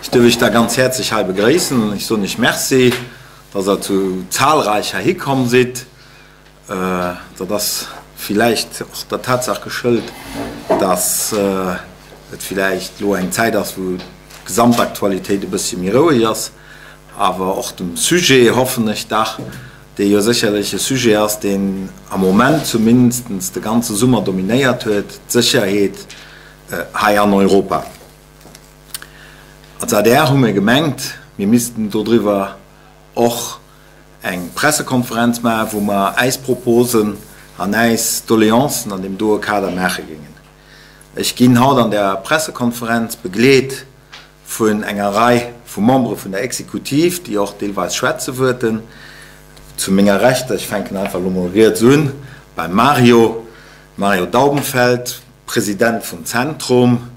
Ech duerf Iech da ganz häerzlech hei begréissen. Ech soen Iech Merci, dass Der zu zahlreich heihi komm sidd. Dat ass villäicht och der Tatsaach geschëlt, dass et villäicht elo eng Zäit ass, wou d'Gesamtaktualitéit e bëssche méi roueg ass, awer och dem Sujet, hoffen ech dach, dee jo sécherlech e Sujet ass, deen am Moment zumindest de ganze Summer dominéiert huet, d'Sécherheet hei an Europa. Als adr hu mir gemengt, mir missten dodriwwer och eng Pressekonferenz maachen, wou mer äis Proposen an äis Doleancen an deem doe Kader maache géingen. Ech ginn haut an där Pressekonferenz begleet vun enger Rei vu Membere vun der Exekutiv, déi och deelweis schwätze wuerten. Zu menger Rechter, ech fänken einfach elo mol riets un, beim Mario, Mario Daubenfeld, President vum Zentrum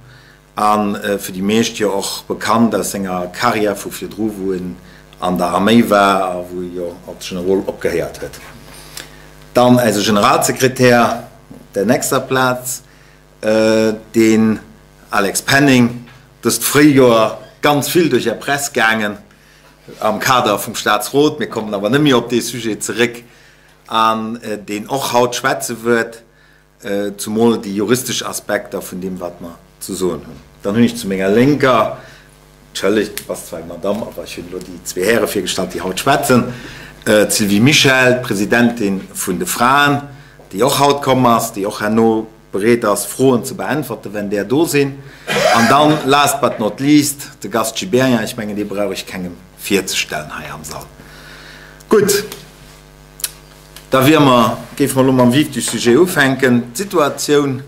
a fir déi meescht jo och bekannt aus senger Karriär vu virdru, wou en an der Arméi war a wou e jo als Generol opgehéiert huet. Dann eise Generalsekretär op der nächster Plaz, Den Alex Penning, dëst Fréijoer ganz vill duerch Är Press gaangen am Kader vum Staatsrot, mir kommen awer net méi op dee Sujet zeréck, an deen och haut schwätze wëert, zumol déi juristesch Aspekter vun deem, wat mer ze soen hunn. Dann hunn ech zu menger Lénker, Entschëllegt, du bass zwar eng Madamm, awer ech hunn elo déi zwee Häre virgestallt, déi haut schwätzen, d'Sylvie Mischel, d'Presidentin vun de Fraen, déi och haut komm ass, déi och herno bereet ass, Froen ze beäntwerten, wenn där do sinn. An dann, last but not least, de Gast Gibéryen. Ech mengen, dee brauch ech kengem virzestellen hei am Sall. Gutt, da wier mer, géife mer elo mam Vif du sujet ufänken. D'Situatioun,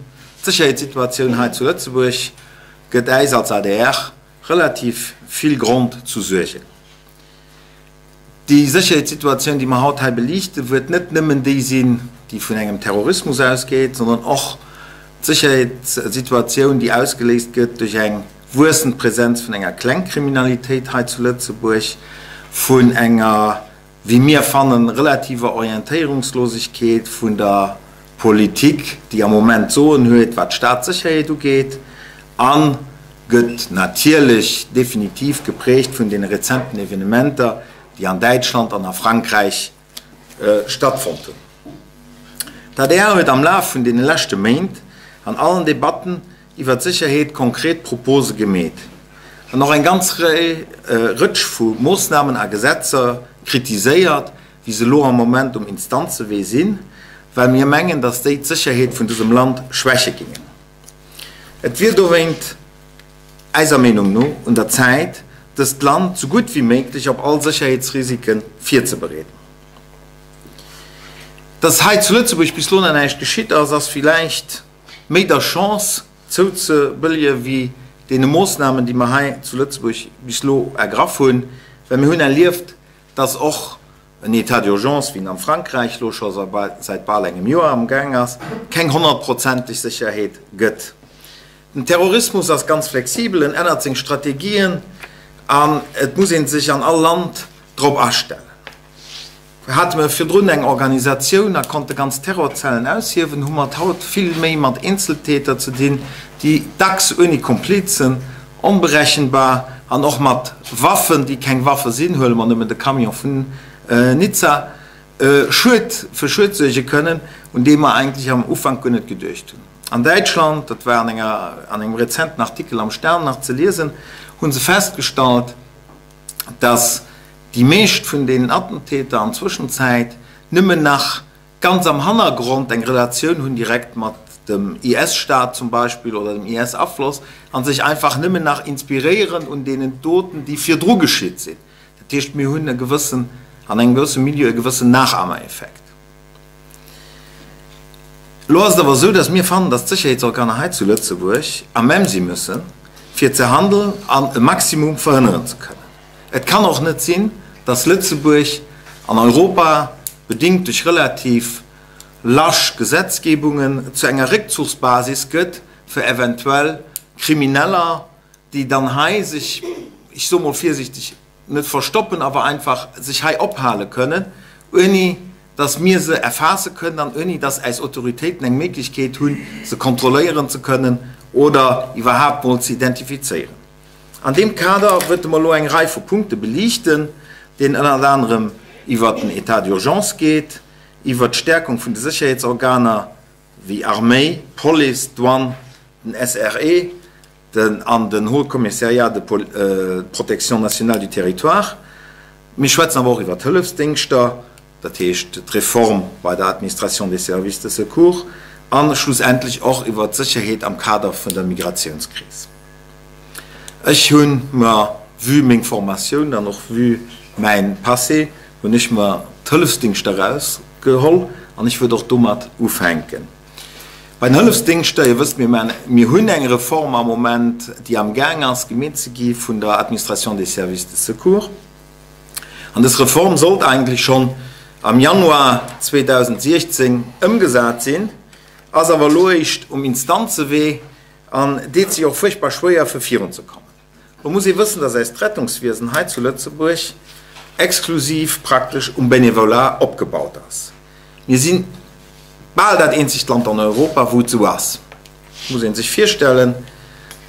d'Sécherheetssituatioun hei zu Lëtzebuerg gëtt äis als adr relativ vill Grond zu Suergen. Déi Sécherheetssituatioun, déi mer haut hei beliichten, wuert net nëmmen déi sinn, déi vun engem Terrorismus ausgeet, sondern och d'Sécherheetssituatioun, déi ausgeléist gëtt duerch eng wuessend Präsenz vun enger Klengkriminalitéit hei zu Lëtzebuerg, vun enger wéi mir fannen, relativer Orientéierungslosegkeet vun der Politik, déi am Moment d'Soen huet, wat d'Staatssécherheet ugeet, a gëtt natierlech definitiv geprägt vun deene rezenten Evenementer, déi an Däitschland an a Frankräich stattfonnt hunn. D'adr huet am Laf vun deene leschte Méint an allen Debatten iwwer d'Sécherheet konkret Propose gemeet an och eng ganz Rëtsch vu Moossnamen a Gesetzer kritiséiert, wéi se elo am Moment um Instanzewee sinn, well mir mengen, datt déi d'Sécherheet vun dësem Land schwäche gingen. Et wier dowéint eiser Meenung no un der Zäit, dëst Land sou gutt wéi méiglech op all Sécherheetsrisike virzebereeden. Datt hei zu Lëtzebuerg bis elo nach näischt geschitt ass, ass villäicht méi der Chance zouzebëllege wéi deene Moossnamen, déi mer hei zu Lëtzebuerg bis elo ergraff hunn, well mir hunn erlieft, dass och en État d'urgence, wéi en am Frankräich elo scho säit bal engem Joer amgaang ass, keng honnertprozenteg Sécherheet gëtt. Den Terrorismus ass ganz flexibel, en ännert seng Strategien an et muss ee sech an all Land drop astellen. Hate mer virdrun eng Organisatioun a konnte ganz Terrorzellen aushiewen, hu mer et haut vill méi mat Eenzeltäter ze dinn, déi dacks ouni Komplizen, onberechenbar an och mat Waffen, déi keng Waffe sinn, huele mer nëmmen de Camion vun Nizza, Schued fir Schued suerge kënnen, un dee mer eigentlech am Ufank guer net geduecht hunn. An Däitschland, dat war an enger an engem rezenten Artikel am Stern nach ze liesen, hu se festgestallt, dass déi meescht vun deenen Attentäter an Zwëschenzäit nëmmen nach ganz am Hannergrond eng Relatioun hunn direkt mat dem IS-Staat zum Beispill oder dem IS-Afloss a sech einfach nëmmen nach inspiréieren un deenen Doten, déi virdru geschitt sinn. Dat heescht, mir hunn e gewëssen, an engem gewësse Milieu e gewëssen Nachahmereffekt. Elo ass et awer esou, dass mir fannen, dass d'Sécherheetsorganer hei zu Lëtzebuerg à même si müssen, fir ze handeln an e Maximum verhënneren ze kënnen. Et kann och net sinn, dass Lëtzebuerg an Europa, bedingt duerch relativ lasch Gesetzgebungen, zu enger Réckzuchsbasis gëtt fir eventuell Krimineller, déi dann hei sech, ech soe mol virsichteg, net verstoppen, awer einfach sech hei ophale kënnen, ouni dass mir se erfaasse kënnen an ouni dass äis Autoritéiten eng Méiglechkeet hunn, se kontrolléieren ze kënnen oder iwwerhaapt mol ze identifizéieren. An deem Kader wëtte mer elo eng Rei vu Punkte beliichten, deen ënnert anerem iwwert den État d'urgence geet, iwwert d'Stärkung vun de Sécherheetsorganer wéi Arméi, Police, Douane, den SRE, den an den Haut Commissariat de Protection nationale du territoire. Mir schwätzen awer och iwwert d'Hëllefsdéngschter, dat heescht d'Reform bei der Administration des services de secours a schlussendlech och iwwert d'Sécherheet am Kader vun der Migratiounskris. Ech hu mer, vue meng Formatioun an och vue mäin Passé, hunn ech mer d'Hëllefsdingschter erausgeholl an ech wëllt och domat ufänken. Bei den Hëllefsdingschter, Dir wësst, mir maachen, mir hunn eng Reform am Moment, déi am Gaang ass gemeet ze gi vun der Administration des services de secours. An dës Reform sollt eigentlech schonn am Januar 2016 ëmgesat sinn, ass awer elo éischt um Instanzewee an deet sech och fuerchtbar schwéier, fir virunzekommen. Lo muss ee wëssen, dass eist Rettungswiesen hei zu Lëtzebuerg exklusiv praktesch um Bénévolat opgebaut ass. Mir si bal dat eenzegt Land an Europa, wou et esou ass. Et muss ee sech virstellen,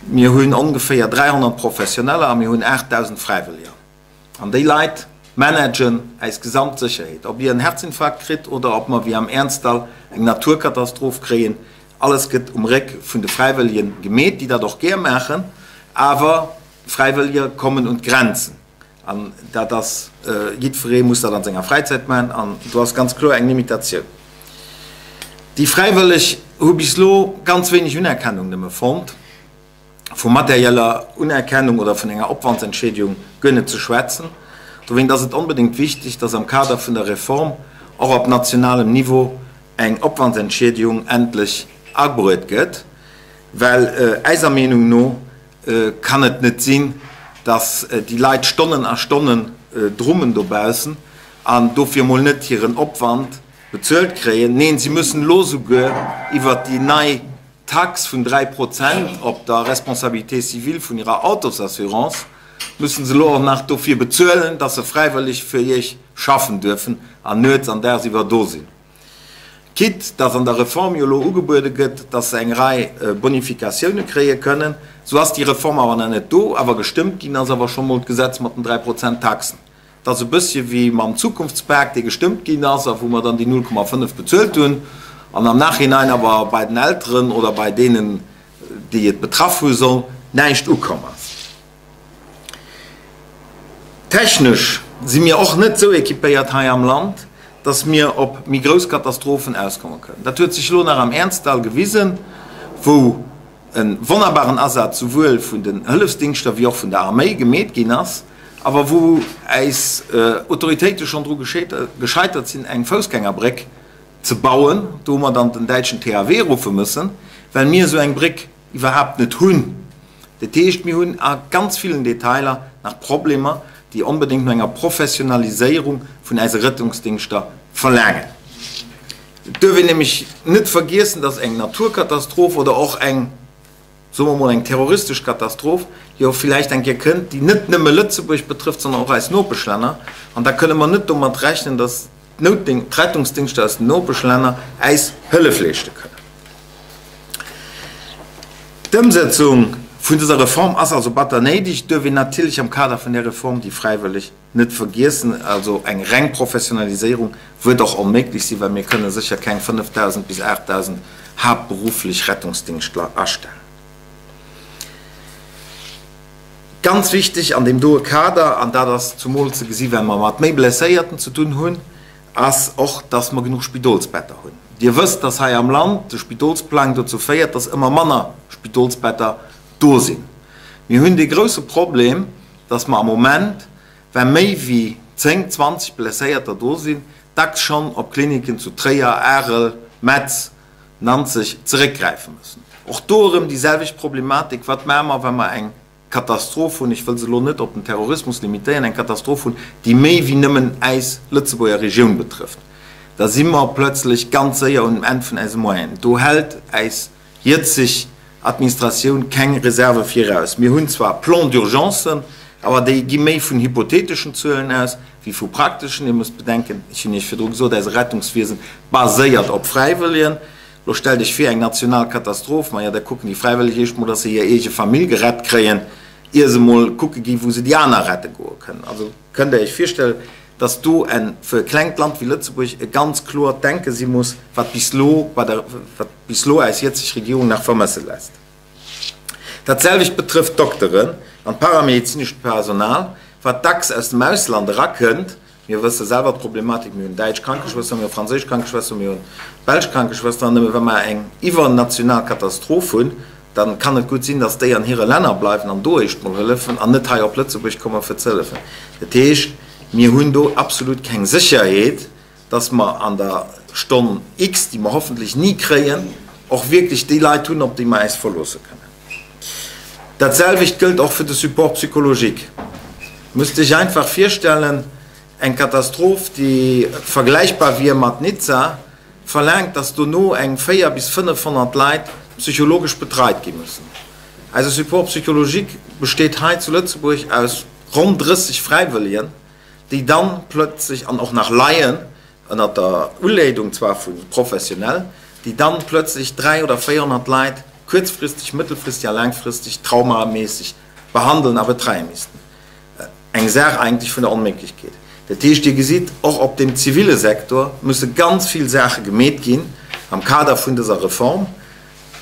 mir hunn ongeféier 300 Professioneller a mir hunn 8.000 Fräiwëlleger. An déi Leit managen äis gesamt Sécherheet. Ob dir en Herzinfarkt kritt oder ob mer wéi am Ernzdall eng Naturkatastroph kréien, alles gëtt um Réck vun de Fräiwëllegen gemeet, déi dat och gär maachen. Awer Fräiwëlleger kommen un d'Grenzen. An dat ass, jiddweree muss dat an senger Fräizäit maachen an do ass ganz kloer eng Limitatioun. Déi Fräiwëlleg hu bis elo ganz wéineg Unerkennung nëmme fonnt. Vu materieller Unerkennung oder vun enger Opwandsentschädigung guer net ze schwätzen. Dowéint ass et onbedéngt wichteg, dass am Kader vun der Reform och op nationalem Niveau eng Opwandsentschädigung endlech agruet gëtt, well eiser Meenung no kann et net sinn, dass déi Leit Stonnen a Stonnen drummen dobaussen an dofir mol net hiren Opwand bezuelt kréien. Neen, si müssen elo souguer iwwert déi nei D'Tax vun 3 Prozent op der Responsabilité civile vun hirer Autosassurance mussen se elo och nach dofir bezuelen, dass se fräiwëlleg fir iech schaffen duerfen an nuets an dagsiwwer do sinn. Quitte dass an der Reform jo elo ugebuede gëtt, dass se eng Rei Bonifikatioune kréie kënnen, sou ass déi Reform awer nach net do. Awer gestëmmt ginn ass awer scho mol d'Gesetz mat den 3 Prozent Taxen. Et ass e bëssche wéi mam Zukunftspak, dee gestëmmt ginn ass a wou mer dann déi 0,5 bezuelt hunn an am Nachhinein awer bei den Elteren oder bei deenen, déi et betraff hu soll, näischt ukomm ass. Technesch si mir och net esou équipéiert hei am Land, dass mir op méi grouss Katastrophen auskomme kënnen. Dat huet sech elo nach am Ernzdall gewisen, wou e wonnerbaren Asaz souwuel vun den Hëllefsdingschter wéi och vun der Arméi gemeet ginn ass, awer wou äis Autoritéite schonn dru gescheitert sinn, eng Foussgängerbréck ze bauen. Do hu mer dann den däitschen THW ruffe mëssen, well mir esou eng Bréck iwwerhaapt net hunn. Dat heescht, mir hunn a ganz villen Detailer nach Problemer, déi onbedéngt no enger Professionaliséierung vun äise Rettungsdingschter verlaangen. Et duerf een nämlech net vergiessen, dass eng Naturkatastroph oder och eng, soe mer emol, eng terroristesch Katastroph jo villäicht eng Kéier kënnt, déi net nëmme Lëtzebuerg betrëfft, sondern och eis Nopeschlänner. An da kënne mer net domat rechnen, dass d'Rettungsdingschter aus den Nopeschlänner äis Hëllef leeschte kënnen. D'Ëmsetzung vun dëser Reform ass also batter néideg. Et duerf een natierlech am Kader vun där Reform déi fräiwëlleg Net vergiessen, also eng reng Professionaliséierung wërt och onméiglech sinn, well mir kënne sécher keng 5.000 bis 8.000 haaptberufflech Rettungsdingschtler astellen. Ganz wichteg an deem doe Kader, an dat ass zumol ze gesi well mer mat méi Blesséierten ze dunn hunn, ass och, dass mer genuch Spidolsbetter hunn. Dir wësst, dass hei am Land de Spidolsplang dozou féiert, dass ëmmer manner Spidolsbetter do sinn. Mir hunn dee grouse Problem, dass mer am Moment, wa méi wéi 10, 20 Blesséierter do sinn, dacks schonn op Kliniken zu Tréier, Arel, Metz, Nanzeg zeréckgräife müssen. Och do erëm déi selwecht Problematik, Wat maache mer, wa mer eng Katastroph hunn, ech wëll se elo net op den Terrorismus limitéieren, eng Katastroph hunn, déi méi wéi nëmmen äis Lëtzebuerger Regioun betrëfft? Da si mer plötzlech ganz séier un dem Enn vun eise Moyenen. Do hält äis jëtzeg Administratioun keng Reserve viraus. Mir hunn zwar Plan-d'urgencen, awer déi gi méi vun hypotheteschen Zuelen aus wéi vu prakteschen. Dir musst bedenken, ech hunn Iech virdru gesot, eise Rettungswiesen baséiert op Fräiwëllegen. Elo stellt Iech vir, eng national Katastroph, maja, da kucken déi Fräiwëlleg eescht mol, dass se hir eege Famill gerett kréien. Ier se mol kucke gi wou se déi aner rette goe kënnen. Also kënnt Der Iech virstellen, datt do en, fir e klengt Land wéi Lëtzebuerg, e ganz kloert Denke si muss, wat bis elo bei der, wat bis elo eis jëtzeg Regierung nach vermësse lässt. Dat selwecht betrëfft d'Dokteren an d'paramedezinescht Personal, wat dacks aus dem Ausland erakënnt Mir wësse selwer d'Problematik, mir hunn däitsch Krankeschwësteren, mir hu franséisch Krankeschwësteren, mir hunn belsch Krankeschwësteren, an nëmme wa mer eng iwwernational Katastroph hunn, da kann et gutt sinn, datt déi an hire Länner bleiwen an do éischt mol hëllefen an net hei op Lëtzebuerg komme fir ze hëllefen. Dat heescht, mir hunn do absolut keng Sécherheet, datt mer an der Stonn X, déi mer hoffentlech ni kréien, och wierklech déi Leit hunn, op déi mer äis verloosse kënnen. Dat selwecht gëllt och fir de Support psychologique. Musst Iech einfach virstellen, eng Katastroph, déi vergläichbar wier mat Nizza, verlaangt, dass dono eng 4 bis 500 Leit psychologesch betreit gi mussen. Eise Support psychologique besteet hei zu Lëtzebuerg aus ronn 30 Fräiwëllegen, déi dann plötzlech, an och nach Laien, ënnert der Uleedung zwar vu Professionell, déi dann plötzlech 3 oder 400 Leit kuerzfristeg, mëttelfristeg a laangfristeg traumamässeg behandeln a betreie missten. Eng Saach eigentlech vun der Onméiglechkeet. Dat heescht, Dir gesitt, och op dem zivile Sektor musse ganz vill Saache gemeet ginn am Kader vun dëser Reform.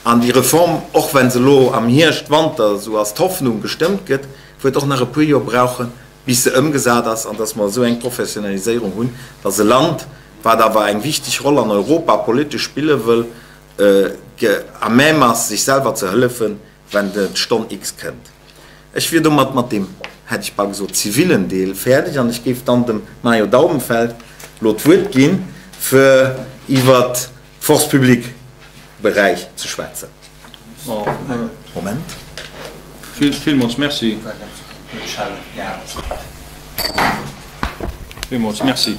An déi Reform, och wa se elo am Hierscht, Wanter, esou ass d'Hoffnung, gestëmmt gëtt, wäert och nach e puer Joer brauchen, bis se ëmgesat ass an dass mer esou eng Professionaliséierung hunn, dass e Land, wat awer eng wichteg Roll an Europa politesch spille wëll, à même ass, sech selwer ze hëllefen, wenn d'Stonn X kënnt. Ech wier domat mat deem, hätt ech bal gesot, zivilen Deel fäerdeg an ech géif dann dem Mario Daubenfeld elo d'Wuert ginn, fir iwwert d'Force publique Beräich ze schwätzen. Moment. Villmools Merci. Villmools Merci.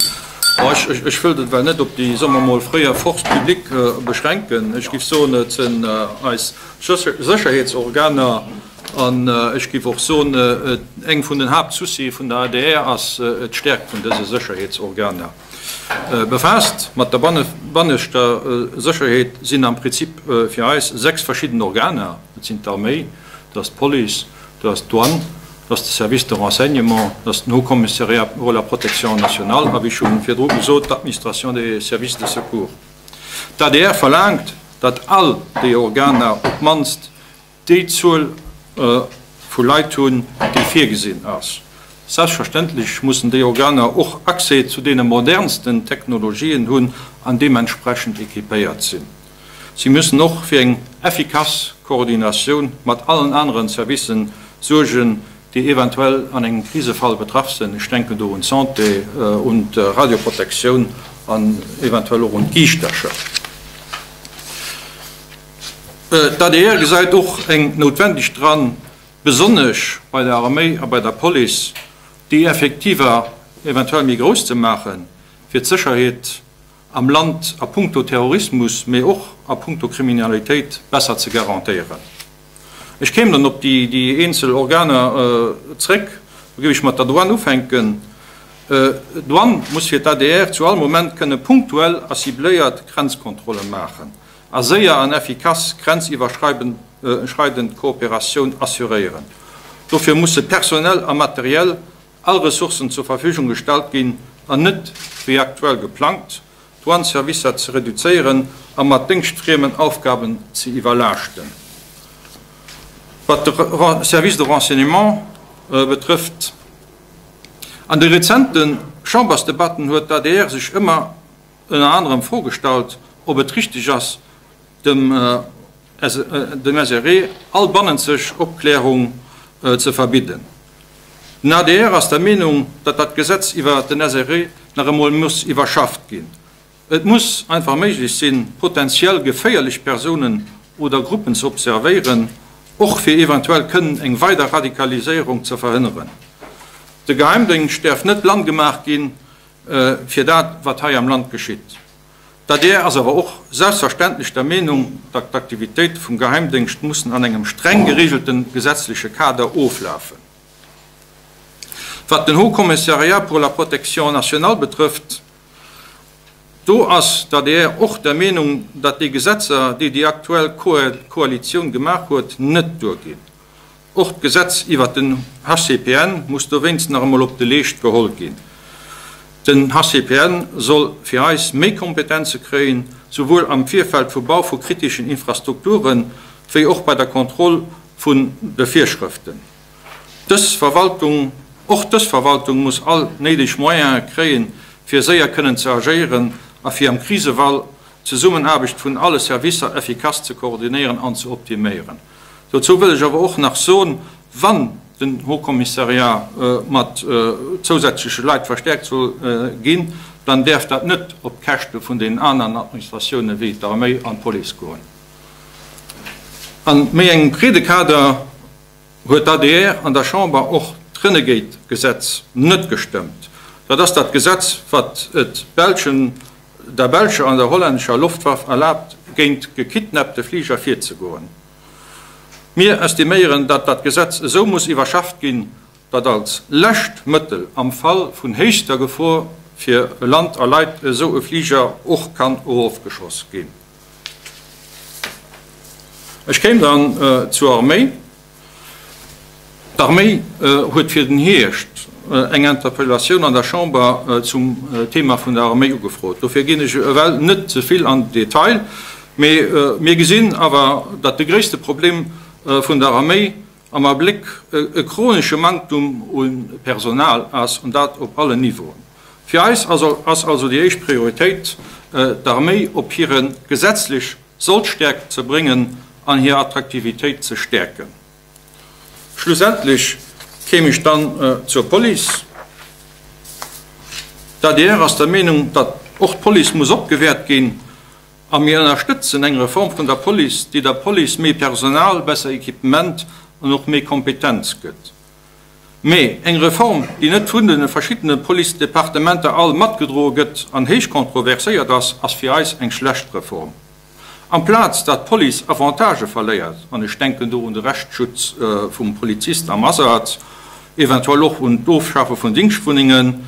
Ech wëllt et well net op déi, soe mer emol, fréier Force publique beschränken. Ech géif soen, et sinn eis Sécherheetsorganer an ech géif och soen, eng vun den Haaptsoucië vun der adr ass d'Stärkt vun dëse Sécherheetsorganer. Befaasst mat der banneschter Sécherheet sinn am Prinzip fir eis 6 verschidden Organer, Dat sinn d'Arméi, dat ass d'Police, dat ass d'Douane, dat ass de Service de renseignement, dat ass den Haut Commissariat pour la protection nationale a wéi scho virdru gesot, d'Administration des services de secours. D'adr verlaangt, datt all déi Organer op d'mannst déi Zuel vu Leit hunn, déi virgesinn ass. Selbstverständlech mussen déi Organer och Accès zu deene modernsten Technologien hunn an deementsprechend équipéiert sinn. Si müssen och fir eng effikass Koordinatioun mat allen aneren Servicen suergen, déi eventuell an engem Krisefall betraff sinn, ech denken do un d'Santé, un d'Radioprotektioun an eventuell och un d'Giischtercher. D'adr gesäit och eng Noutwendegt dran, besonnesch bei der Arméi a bei der Police, déi Effektiver eventuell méi grouss ze maachen, fir d'Sécherheet am Land a puncto Terrorismus, mee och a puncto Kriminalitéit besser ze garantéieren. Ech kéim dann op déi eenzel Organer zréck. Do géif ech mat der Douane ufänken. D'Douane muss fir d'adr zu all Moment kënne punktuell a cibléiert Grenzkontrolle maachen a séier an effikass grenziwwerschreidend Kooperatioun assuréieren. Dofir musse personell a materiell all Ressourcen zur Verfügung gestallt ginn an net, wéi aktuell geplangt, d'Douaneservicer ze reduzéieren a mat déngschtfriemen Aufgaben ze iwwerlaaschten. Wat de Service de renseignement betrëfft, an de rezente Chambersdebatten huet d'ADR sech ëmmer ënner anerem d'Fro gestallt, ob et richteg ass, dem SRE all bannenzeg Opklärung ze verbidden. Den adr ass der Meenung, datt dat Gesetz iwwer den SRE nach emol muss iwwerschafft ginn. Et muss einfach méiglech sinn, potentiell geféierlech Persounen oder Gruppen ze observéieren, och fir eventuell kënnen eng weider Radikaliséierung ze verhënneren. De Geheimdéngscht däerf net blann gemaach ginn fir dat, wat hei am Land geschitt. D'adr ass awer och selbstverständlech der Meenung, datt d'Aktivitéite vum Geheimdéngscht mussen an engem streng geregelte gesetzleche Kader oflafen. Wat den Haut Commissariat pour la protection nationale betrëfft, do ass d'adr och der Meenung, datt déi Gesetzer, déi déi aktuell Koalitioun gemaach huet, net duerginn. Och d'Gesetz iwwert den HCPN muss dowéinst nach emol op de Leescht geholl ginn. Den HCPN soll fir eis méi Kompetenze kréien, souwuel am Virfeld vu Bau vu kritischen Infrastrukturen, wéi och bei der Kontroll vun de Virschrëften. Dës Verwaltung, och dës Verwaltung muss all néideg Moyene kréien, fir séier kënnen ze agéieren a fir am Krisefall d'Zesummenaarbecht vun alle Servicer effikass ze koordinéieren an ze optiméieren. Dozou wëll ech awer och nach soen, wann den Haut-Commissariat mat zousätzleche Leit verstärkt soll ginn, dann däerf dat net op d'Käschte vun deenen aneren Administratiounen wéi d'Arméi an d'Police goen. An méi engem breede Kader huet d'ADR an der Chamber och d'Renegade-Gesetz net gestëmmt. Dat ass dat Gesetz, wat et belschen, der belscher an der hollännescher Loftwaff erlaabt, géint gekidnappte Fliger virzegoen. Mir estiméieren, datt dat Gesetz esou muss iwwerschafft ginn, datt als lescht Mëttel am Fall vun héchster Gefor fir Land a Leit esou e Fliger och kann erofgeschoss ginn. Ech kéim dann zur Arméi. D'Arméi huet fir den Hierscht eng Interpellatioun an der Chamber zum Thema vun der Arméi ugefrot. Dofir ginn ech ewell net ze vill an den Detail, mee mir gesinn awer, datt de gréisste Problem vun der Arméi am Abléck e chronesche Manktum u Personal ass, an dat op allen Niveauen. Fir eis ass also déi éischt Prioritéit, d'Arméi op hire gesetzlech Sollstäerkt ze bréngen an hir Attraktivitéit ze stäerken. Schlussendlech kéim ech dann zur Police. D'adr ass der Meenung, datt och d'Police muss opgewäert ginn a mir ënnerstëtzen eng Reform vun der Police, déi der Police méi Personal, besser Equipement an och méi Kompetenz gëtt. Mee eng Reform, déi net vun de verschiddene Policedepartementer all matgedroe gëtt an héich kontroverséiert ass, ass fir eis eng schlecht Reform. Amplaz datt d'Police Avantagë verléiert, an ech denken do un de Rechtsschutz vum Polizist am Asaz, eventuell och un d'Ofschafe vun Dingschtwunnengen,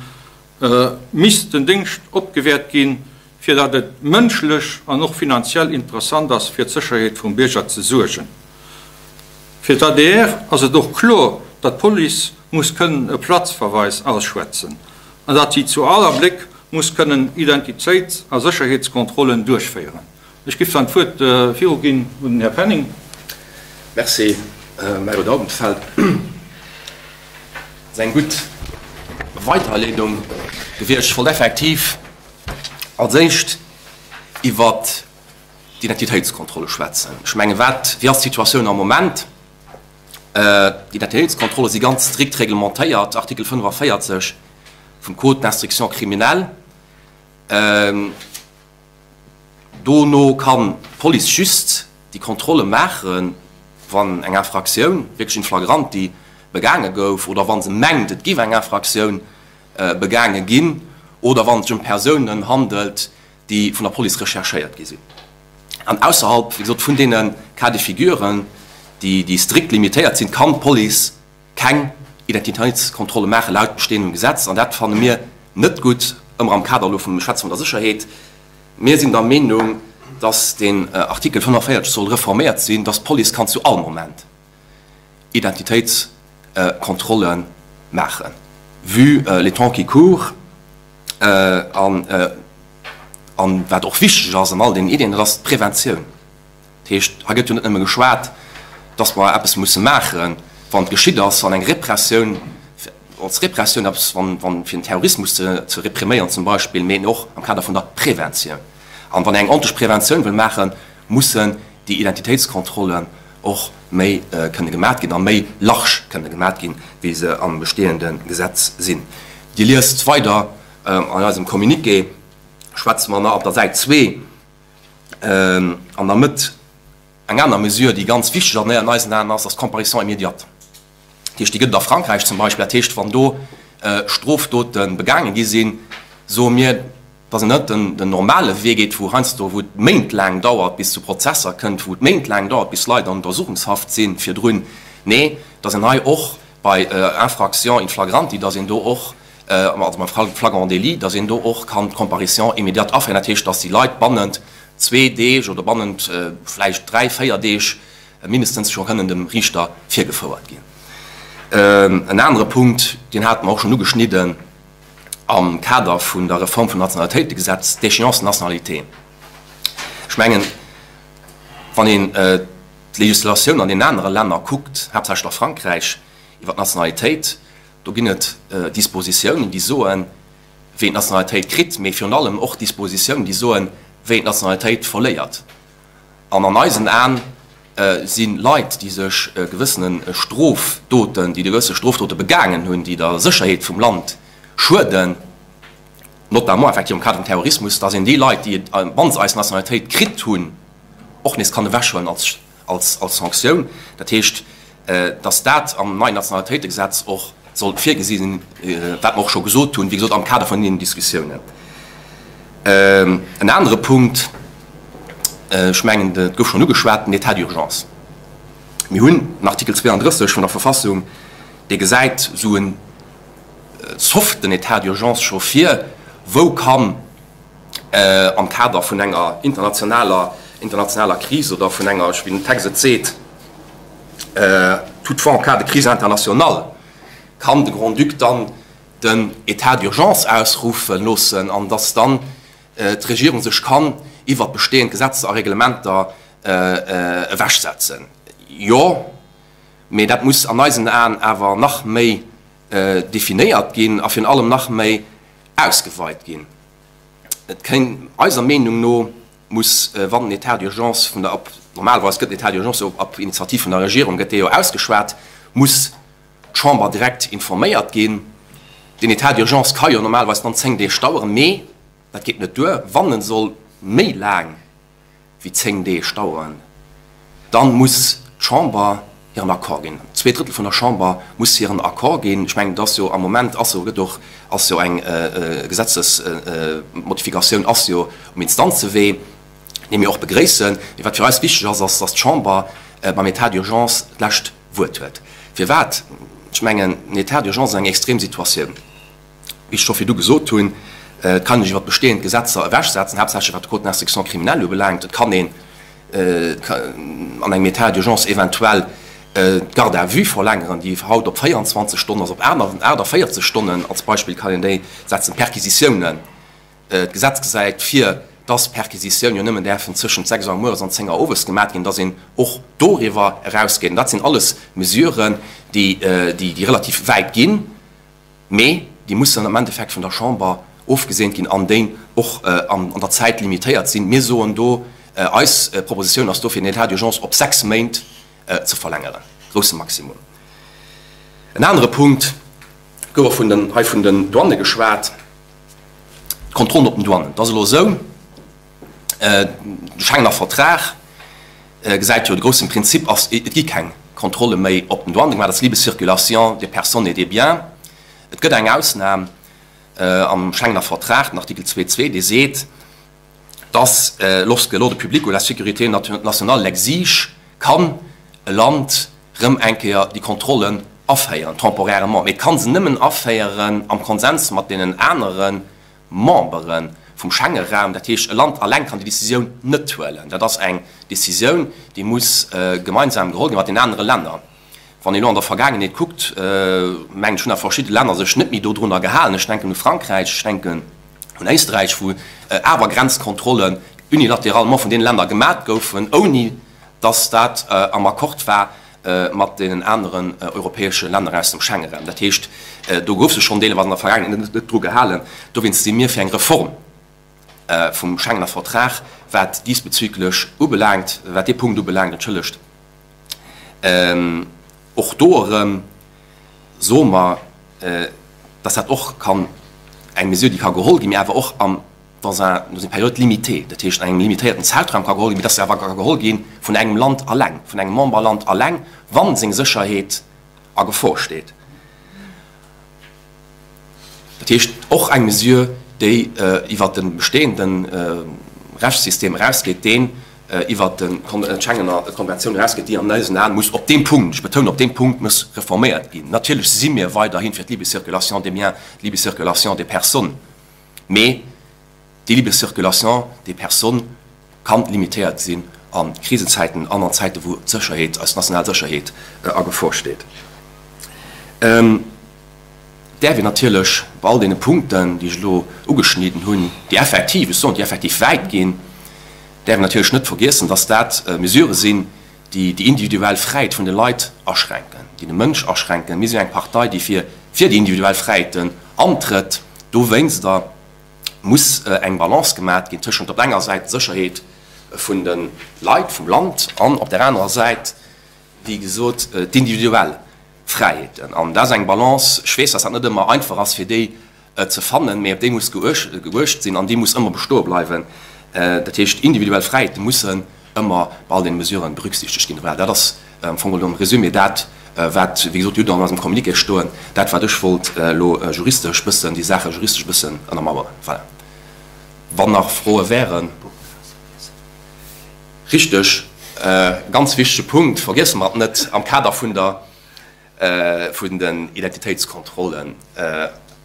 misst den Déngscht opgewäert ginn, fir datt et mënschlech an och finanziell interessant ass, fir d'Sécherheet vum Bierger ze suergen. Fir d'ADR ass et och kloer, datt d'Police muss kënnen e Platzverweis ausschwätzen an datt si zu all Abléck muss kënnen Identitéits a Sécherheetskontrollen duerchféieren. Ech giff dann d'Wuert viruginn un den Här Penning. Merci, Mario Daubenfeld. Dat ass eng gutt Weiterleedung gewiescht. Ech wollt effektiv als éischt iwwert d'Identitéitskontrolle schwätzen. Ech mengen, wat, wéi ass d'Situatioun am Moment? D'Identitéitskontrolle si ganz strikt reglementéiert, Artikel 45 vum Code d'instruction criminelle. Dono kann d'Police just déi Kontrolle maachen, wann eng Infractioun wierklech in flagranti begaange gouf oder wa se mengt, et géif eng Infractioun begaange ginn oder wann et sech ëm Persounen handelt, déi vun der Police recherchéiert gi sinn. An ausserhalb, wéi gesot, vun deene Cas de figuren, déi strikt limitéiert sinn, kann d'Police keng Identitéitskontrolle maache laut bestehendem Gesetz. An dat fanne mir net gutt, ëmmer am Kader elo vum Schwätze vun der Sécherheet. Mir sinn der Meenung, dass deen Artikel 45 soll reforméiert sinn, dass d'Police kann zu all Moment Identitéitskontrolle maachen, vu les temps qui courent. An wat och wichteg ass an all deenen Iddien, dat ass d'Preventioun. Dat heescht, hei gëtt jo net nëmme geschwat, dass mer eppes musse maachen, wann et geschitt ass, an eng Repressioun, als Repressioun eppes, wann, wann, fir den Terrorismus ze, ze repriméieren zum Beispill, mee och am Kader vun der Preventioun. An wann een eng ordentlech Preventioun wëll maachen, mussen déi Identitéitskontrollen och méi kënne gemat ginn a méi large kënne gemat ginn, wéi se am bestehende Gesetz sinn. Dir liest weider an eisem Communiqué, schwätze mer nach op der Säit zwee, An der Mëtt eng aner Mesure, déi ganz wichteg an eisen Aen ass, ass d'Comparution immédiate. Dat heescht, déi gëtt et a Frankräich zum Beispill. Dat heescht, wann do Strofdote begaange gi sinn, soe mir, dass een net den normale Wee geet, wou heiansdo, wou et méintlaang dauert, bis zu Prozesser kënnt, wou et méintlaang dauert, bis Leit an Untersuchungshaft si virdrun. Nee, dass een hei och bei Infraction in flagranti, dass een do och, also beim flagrant délit, dass een do och kann d'Comparution immédiate aféieren. Dat heescht, dass déi Leit bannent zwee Deeg oder bannent vläicht dräi, véier Deeg. mindestens scho kënnen dem Riichter virgefouert ginn. En anere Punkt, deen hate mer och schonn ugeschnidden am Kader vun der Reform vum Nationalitéitegesetz, d'Échéance de nationalité. Ech mengen, wann een d'Législatioun an deenen anere Länner kuckt, haaptsächlech a Frankräich, iwwer d'Nationalitéit, do ginn et Dispositiounen, déi soen, wéi een d'Nationalitéit kritt, mee virun allem och Dispositiounen, déi soen, wéi een d'Nationalitéit verléiert. An an eisen Aen si Leit, déi sech gewëssene Strofdoten, déi gewësse Strofdote begaangen hunn, déi der Sécherheet vum Land schueden, notamment effektiv am Kader vum Terrorismus, dass een déi Leit, déi, wa se eis Nationalitéit kritt hunn, och nees kann ewechhuelen als als Sanktioun. Dat heescht, dass dat am neien Nationalitéitegesetz och sollt virgesi sinn, wat mer och scho gesot hunn, wéi gesot am Kader vun deenen Diskussiounen. En anere Punkt, ech mengen, et gouf schonn ugeschwat, den État d'urgence. Mir hunn den Artikel 32 vun der Verfassung, dee gesäit esou e soften État d'urgence scho vir, wou kann am Kader vun enger internationaler, internationaler Kris oder vun enger, wéi den Text et seet, toutefois en cas de crise internationale, kann de Grand-Duc dann den État d'urgence ausruffe loossen an dass dann d'Regierung sech kann iwwert bestehend Gesetzer a Reglementer ewechsetzen. Jo, mee dat muss an eisen Aen awer nach méi definéiert ginn a virun allem nach méi ausgeweit ginn. Et kéint, eiser Meenung no, muss, wann den État d'urgence vun der, op, normalerweis gëtt den État d'urgence jo op Initiativ vun der Regierung gëtt dee jo ausgeschwat, muss d'Chamber direkt informéiert ginn. Den État d'urgence ka jo normalerweis dann 10 Deeg daueren, mee dat geet net duer, wann en soll méi laang wéi 10 Deeg daueren, dann muss d'Chamber hiren Accord ginn. Zweedrëttel vun der Chamber muss hiren Accord ginn. Ech mengen, et ass jo am Moment ass jo, gëtt och, ass jo eng Gesetzesmodifikatioun ass jo um Instanzewee, déi mir och begréissen. Mee wat fir eis wichteg ass, ass, dass d'Chamber beim État d'urgence d'lescht Wuert huet. Firwat? Ech mengen, den État d'urgence ass eng extrem Situatioun. Wéi ech scho virdu gesot hunn, et kann een sech iwwer bestehend Gesetzer ewechsetzen, haaptsächlech wat de Code d'instruction criminelle ubelaangt. Et kann een an engem État d'urgence eventuell d'Garde à vue verlängeren, déi haut op 24 Stonnen ass, op 48 Stonnen als Beispill kann een déi setzen. D'Perquisitiounen, d'Gesetz gesäit vir, dass Perquisitioun jo nëmmen däerfen tëschent 6 Auer mueres an 10 Auer owes gemaat ginn, dass een och doriwwer erausgeet. An dat sinn alles Mesuren, déi relativ wäit ginn. Mee déi mussen am Endeffekt vun der Chamber ofgeseent ginn an déi och an der Zäit limitéiert sinn. Mir soen do, eis Propositioun ass dofir, den État d'urgence op 6 Méint ze verlängeren, grousse Maximum. En anere Punkt, et gouf och vun den, hei vun den Douanë geschwat, d'Kontrollen op den Douanen. Et ass elo esou, de Schengener Vertrag gesäit jo, de groussen Prinzip ass, et gi keng Kontrolle méi op den Douanen gemaach, dat ass libre circulation des personnes et des biens. Et gëtt eng Ausnam am Schengener Vertrag, den Artikel 2, 2, dee seet, dass lorsque l'ordre public ou la sécurité nationale l'exige, kann e Land rëm eng Kéier déi Kontrollen aféieren, temporairement. Mee et ka se nëmmen aféieren am Konsens mat deenen anere Membere vum Schengeraum. Dat heescht, e Land alleng kann déi Décisioun net huelen. Dat ass eng Décisioun, déi muss gemeinsam geholl ginn mat den anere Länner. Wann een elo an der Vergaangenheet kuckt, mengen ech, hunn awer verschidde Länner sech net méi dodrunner gehalen. Ech denken u Frankräich, ech denken un Éisträich, wou awer Grenzkontrollen unilatéralement vun deene Länner gemat goufen, ouni dass dat am Accord war mat deenen aneren europäesche Länner aus dem Schengeraum. Dat heescht, do gouf sech schonn deelweis an der Vergaangenheet net dru gehalen. Dowéinst si mir fir eng Reform vum Schengener Vertrag, wat diesbezüglech ubelaangt, wat dee Punkt ubelaangt, entschëllegt. Och do erëm soe mer, dass dat och kann eng Mesure, déi ka geholl ginn, mee awer och am dans un, dans une période limitée, dat heescht an engem limitéierten Zäitraum ka geholl ginn, mee dass se awer ka geholl gi vun engem Land alleng, vun engem Memberland alleng, wa seng Sécherheet a Gefor steet. Dat heescht och eng Mesure, déi iwwert de bestehende Rechtssystem erausgeet, deen iwwert d'Schengener Konventioun erausgeet, déi an eisen Aen muss op deem Punkt, ech betounen, op deem Punkt muss reforméiert ginn. Natierlech si mir weiderhi fir d'libre circulation des biens, d'libre circulation des personnes. Mee déi libre circulation des personnes kann limitéiert sinn. a Krisenzäiten an an Zäiten, wou d'Sécherheet, eis national Sécherheet a Gefor steet. Däerf een natierlech bei all deene Punkten, déi ech elo ugeschnidden hunn, déi effektiv, ech soen, déi effektiv wäit ginn, däerf een natierlech net vergiessen, dass dat Mesurë sinn, déi déi individuell Fräiheet vun de Leit aschränken, déi de Mënsch aschränken. Mir sinn eng Partei, déi fir fir déi individuell Fräiheeten antrëtt. Dowéinster muss eng Balance gemat ginn tëschent op der enger Säit d'Sécherheet vun de Leit, vum Land, an op der anerer Säit, wéi gesot, d'individuell Fräiheeten. An dat ass eng Balance, ech weess, dass dat net ëmmer einfach ass, fir déi ze fannen, mee op déi muss geuecht sinn an déi muss ëmmer bestoe bleiwen. Dat heescht, individuell Fräiheete mussen ëmmer bei all deene Mesuren berücksichtegt ginn. Voilà, dat ass am Fong elo am Résumé dat, wat, wéi gesot, Dir hutt och an eisem Communiqué stoen, dat, wat ech wollt elo juristesch bëssen, déi Saache juristesch bëssen ënnermauern. Voilà. Wann nach Froe wären. Richteg, e ganz wichtege Punkt, vergiesse mer et net, am Kader vun der, vun den Identitéitskontrollen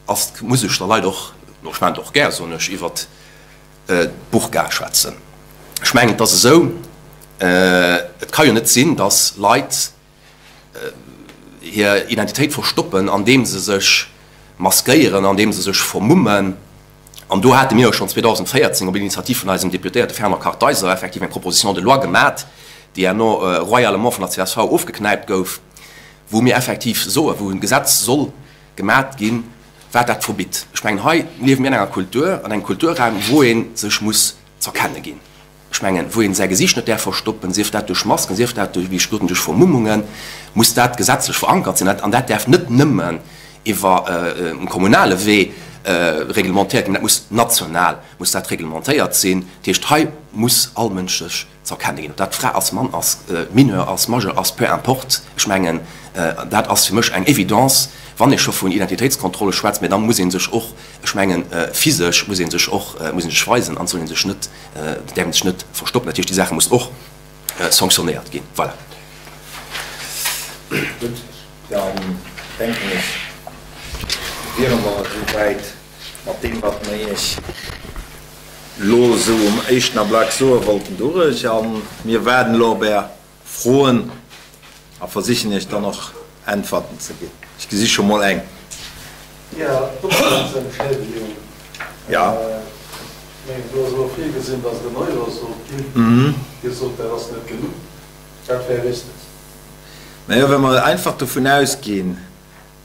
ass, muss ech der Leit och, ech maachen et och gär, soen ech, iwwert d'Burka schwätzen. Ech mengen, et ass esou, et ka jo net sinn, datt Leit hir Identitéit verstoppen, andeem se sech maskéieren, andeem se sech vermummen. An do hate mir jo schonn 2014 op Initiativ vun eisem Deputéierte Fernand Kartheiser effektiv eng Proposition de loi gemat, déi herno royalement vun der csv ofgeknäipt gouf, wou mir effektiv soen, wou e Gesetz soll gemat ginn, wat dat verbitt. Ech mengen, hei liewe mir an enger Kultur, an engem Kulturraum, wou ee sech muss z'erkenne ginn. Ech mengen, wou een säi Gesiicht net däerf verstoppen, sief dat duerch Masken, sief dat duerch, wéi ech gesot hunn, duerch Vermummungen, muss dat gesetzlech verankert sinn. An dat däerf net nëmmen iwwer e kommunale Wee reglementéiert ginn, dat muss national muss dat reglementéiert sinn. Dat heescht, hei muss all Mënsch sech z'erkenne ginn, ob dat Fra ass, Mann ass, Mineur ass, Majeur ass, peu importe. Ech mengen, dat ass fir mech eng Evidence, wann ee scho vun Identitéitskontrolle schwätzt, mä da muss ee sech och, ech mengen, physesch muss ee sech och, muss ee sech weisen an soll ee sech net Dat däerf een sech net verstoppen. Dat heescht, déi Saache mussen och sanctionnéiert ginn. Voilà. Gutt, dann denken ech, wiere mer esouwäit mat deem, wat mer Iech elo esou um éischten Ablack soe wollten, durech. A mir waarden elo op Är Froen a versichen Iech dann och Äntwerten ze ginn. Ech gesi scho mol eng. Jo, d'Opwendungsentschädigung. Jo. Ech mengen, do ass elo virgesinn, datt et en Euro sollt ginn. Dir sot, dat ass net genuch. Dat wär richteg. Najo, wa mer einfach dovun ausginn,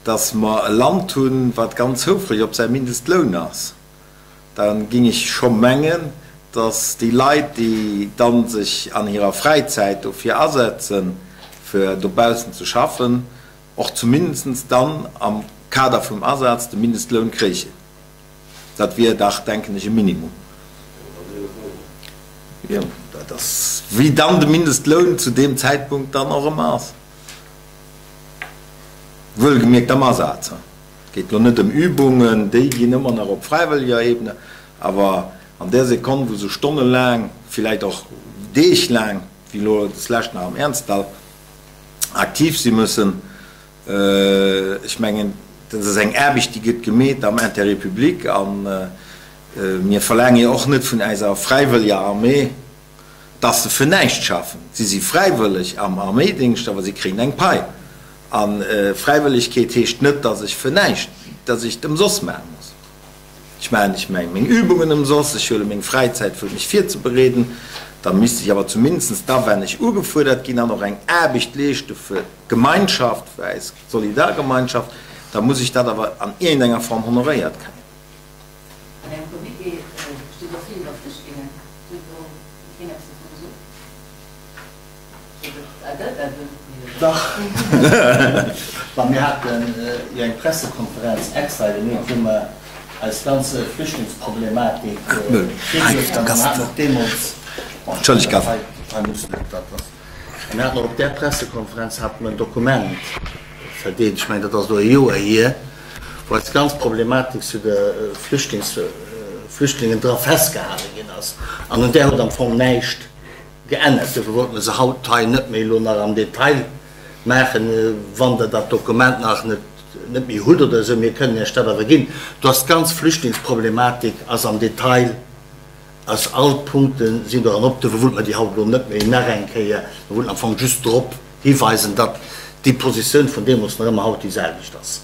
datt mer e Land hunn, wat ganz houfreg op säi Mindestloun ass, da géing ech scho mengen, datt déi Leit, déi dann sech an hirer Fräizäit dofir asetzen, fir dobaussen ze schaffen, och zumindest dann am Kader vum Asaz de Mindestloun kréichen. Dat wier dach, denken ech, e Minimum. Jo, dat ass, wéi dann de Mindestloun zu deem Zäitpunkt dann och ëmmer ass. Wuelgemierkt am Asaz. Et geet elo net ëm Übungen, déi ginn ëmmer nach op fräiwëlleger Ebene, awer an där Sekonn, wou se stonnelaang, villäicht och deeglaang, wéi elo deslescht nach am Ernzdall, aktiv si mussen, ech mengen, dat ass eng Aarbecht, déi gëtt gemeet am Intérêt public a mir verlaange jo och net vun eiser fräiwëlleger Armée, dass se fir näischt schaffen. Si si fräiwëlleg am Arméidingscht, awer si kréien eng Pai. A Fräiwëllegkeet heescht net, dass ech fir näischt, dass ech et ëmsoss maache muss. Ech maachen ech meng meng Übungen ëmsoss, ech huele meng Fräizäit fir mech virzebereeden. Da misst ech awer zumindest da, wenn ech ugefuerdert ginn an och eng Aarbecht leeschte fir d'Gemeinschaft, fir eis Solidargemeinschaft, da muss ech dat awer an iergendenger Form honoréiert kréien. An Ärem Communiqué steet och vill iwwer Flüchtlingen. Huet elo keen eppes dozou gesot? Dach, ma mir hate jo eng Pressekonferenz extra gemeet, wou mer eis ganz Flüchtlingsproblematik virgeluecht han. An haten och deemools, hei muss net, dat ass, mir haten och op där Pressekonferenz hate mer en Dokument verdeelt, ech mengen dat ass elo e Joer hier, wou eis ganz Problematik zu de Flüchtlings, Flüchtlingen dra festgehale ginn ass. An un där huet am Fong näischt geännert. Dofir wollte mer se haut hei net méi elo nach am Detail maachen. Wann Der dat Dokument nach net, net méi hutt oder esou, mir kënnen Iech dat awer ginn. Do ass d'ganz Flüchtlingsproblematik ass am Detail. Aus all d'Punkte sinn doran opgeholl, wuel mer déi haut elo net méi nach eng Kéier, mer wollten am Fong just drop hiweisen, datt déi Positioun vun deemools nach ëmmer haut déi selwecht ass.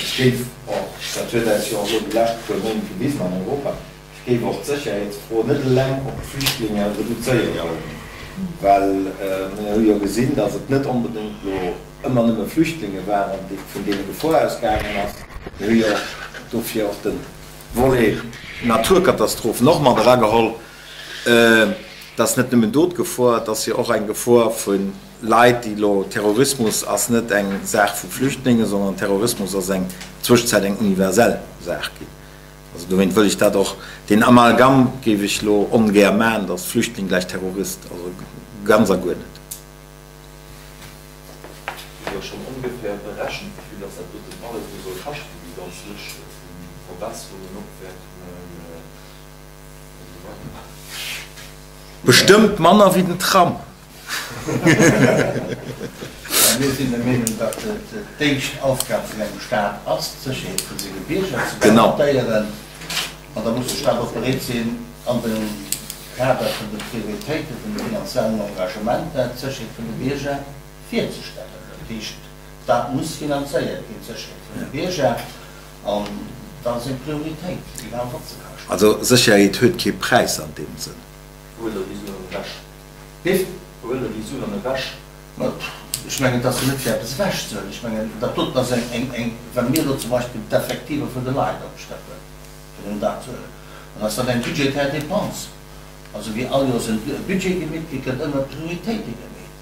Ech géif och, dat huet eis jo och elo déi lescht puer Méint gewisen an Europa, ech géif och d'Sécherheetsfro net eleng op d'Flüchtlinge reduzéiere wëllen, well mir hu jo gesinn, datt et net onbedéngt elo ëmmer nëmme Flüchtlinge waren, déi, vun deene Gefor ausgaangen ass. Mir hu jo och dofir och de Volet Naturkatastrophen och mat erageholl. Et ass net nëmmen do d'Gefor, et ass jo och eng Gefor vu Leit, déi elo, Terrorismus ass net eng Saach vu Flüchtlingen, sondern Terrorismus ass eng Zwëschenzäit eng universell Saach ginn. Also dowéint wëll ech dat och, deen Amalgam géif ech elo ongär maachen, datt Flüchtling gläich Terrorist, also ganz a guer net. Hutt Dir schonn ongeféier berechent, wéi vill datt dat doten alles elo soll kaschten, déi ganz Lëscht vu Verbesserungen, Opwäertungen an esou weider? Bestëmmt manner wéi den Tram. Mir sinn der Meenung, datt et d'éischt Aufgab vun engem Staat ass, d'Sécherheet vu senge Bierger ze garantéieren. An da muss de Staat och bereet sinn, an dem Kader vun de Prioritéite vun de finanziellen Engagementer d'Sécherheet vun de Bierger virzestellen. Dat heescht, dat muss finanzéiert ginn, d'Sécherheet vun de Bierger, an dat ass eng Prioritéit, egal wat se kascht. Also Sécherheet huet kee Präis an deem Sënn. Wou huelt Der déi Suen ewech? Wéi? Wou huelt Der déi Suen ewech? Mä ech mengen, et ass jo net fir eppes ewechzehuelen. Ech mengen, dat doten ass eng, eng, wa mir elo zum Beispill d'Effektiver vun de Leit opstëppen, fir nëmmen dat ze huelen, dann ass dat eng budgetär Dépense. Also wéi all Joers en Budget gemeet gëtt, gëtt ëmmer Prioritéite gemeet.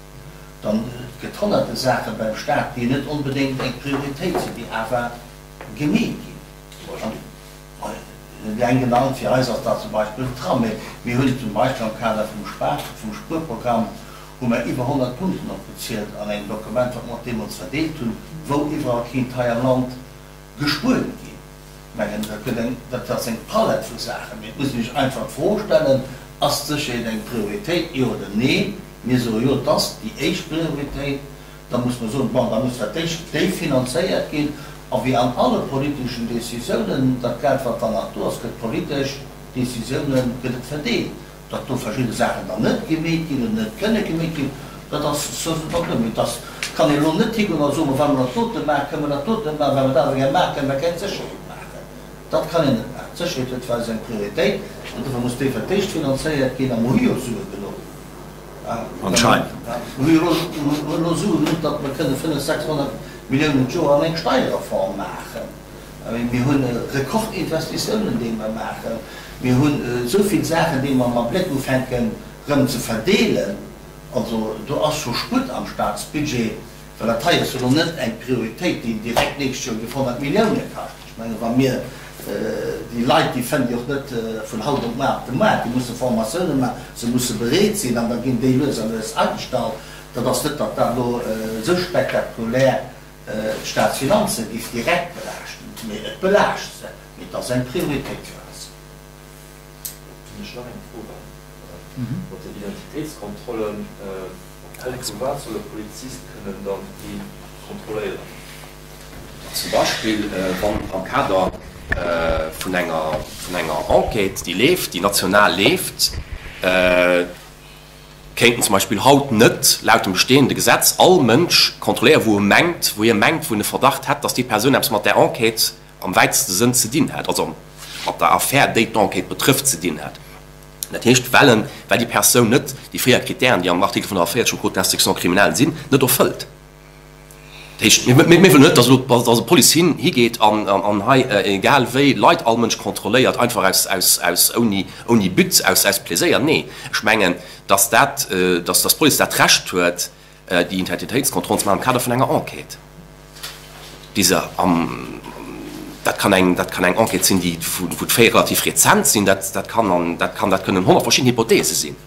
Dann, et gëtt honnerte Saache beim Staat, déi net onbedéngt eng Prioritéit sinn, déi awer gemeet ginn. Zum Beispill? Déi eng genannt, fir eis ass dat zum Beispill den Tram. Mee mir hunn zum Beispill am Kader vum Spar, vum Spuerprogramm hu mer iwwer 100 Punkten opgezielt an engem Dokument, wat mer och deemools verdeelt hunn, wou iwwerall kéint hei am Land gespuert ginn. Ech mengen, dat gëtt eng, dat ass eng Palett vu Saachen. Mee et muss een sech einfach d'Fro stellen, Ass d'Sécherheet eng Prioritéit, jo oder nee? Mir soe jo, et ass déi éischt Prioritéit. Da muss mer soen, bon, da muss dat d'éischt déi finanzéiert ginn. A wéi an alle politeschen Décisiounen, dat Geld, wat dann nach do ass, gëtt politesch Décisiounen, gëtt et verdeelt. Datt do verschidde Saachen dann net gemeet ginn oder net kënne gemeet ginn, dat ass sous-entendu. Mee dass kann een elo net higoen a soen, ma wa mer dat dote maachen, kënne mer dat dote net maachen, wa mer dat awer gär maachen, kënne mer keng Sécherheet maachen. Dat kann een net maachen. D'Sécherheet huet fir eis eng Prioritéit an dofir muss déi fir d'éischt finanzéiert ginn. A mer hu jo Sue genuch. Anscheinend. Mer hu jo elo Sue genuch, datt mer kënne 500, 600 Milliounen d'Joer an eng Steierreform maachen. Mir hu Rekordinvestitiounen, déi mer maachen. Mir hunn esou vill Saachen, déi mer am Abléck ufänken erëm ze verdeelen. Also do ass scho Sputt am Staatsbudget, well dat hei ass jo elo net eng Prioritéit, déi direkt d'nächst Joer géif 100 Millioune kaschten. Ech mengen, wa mir déi Leit, déi fënnt Dir och net vun haut op muar op de Moart, déi musse Formatioune maachen, se musse bereet sinn an da ginn déi lues a lues agestallt. Dat ass net, datt dat elo esou spektakulär d'Staatsfinanze géif direkt belaaschten, mee et belaascht se, mee et ass eng Prioritéit fir eis. Hunn ech nach eng Fro mat den Identitéitskontrollen. Opgrond vu wat soll e Polizist kënnen dann ee kontrolléieren? Zum Beispill wann am Kader vun enger vun enger Enquête, déi leeft, déi national leeft, kéinten zum Beispill haut net laut dem bestehende Gesetz all Mënsch kontrolléieren, wou e mengt, wou hie mengt, wou en e Verdacht hätt, dass déi Persoun eppes mat där Enquête am wäiteste Sënn ze dinn hätt, also mat der Affär, déi d'Enquête betrëfft, ze dinn hätt. Dat heescht, well en, well déi Persoun net déi véier Kritären, déi am Artikel 45 vum Code d'instruction criminelle sinn, net erfëllt. Dat heescht, mir, mir wëllen net, dass elo, dass e Police hin, higeet an, an hei egal wéi Leit, all Mënsch kontrolléiert, einfach aus, aus, aus, ouni, ouni But, aus, aus Pleséier. Nee, ech mengen, dass dat, dass, dass d'Police dat Recht huet, déi Identitéitskontrollen ze maachen am Kader vun enger Enquête, déi se am, dat kann eng, dat kann eng Enquête sinn, déi, wou, wou d'Faite relativ rezent sinn, dat, dat kann an, dat kann, dat kënnen 100 verschidden Hypothese sinn.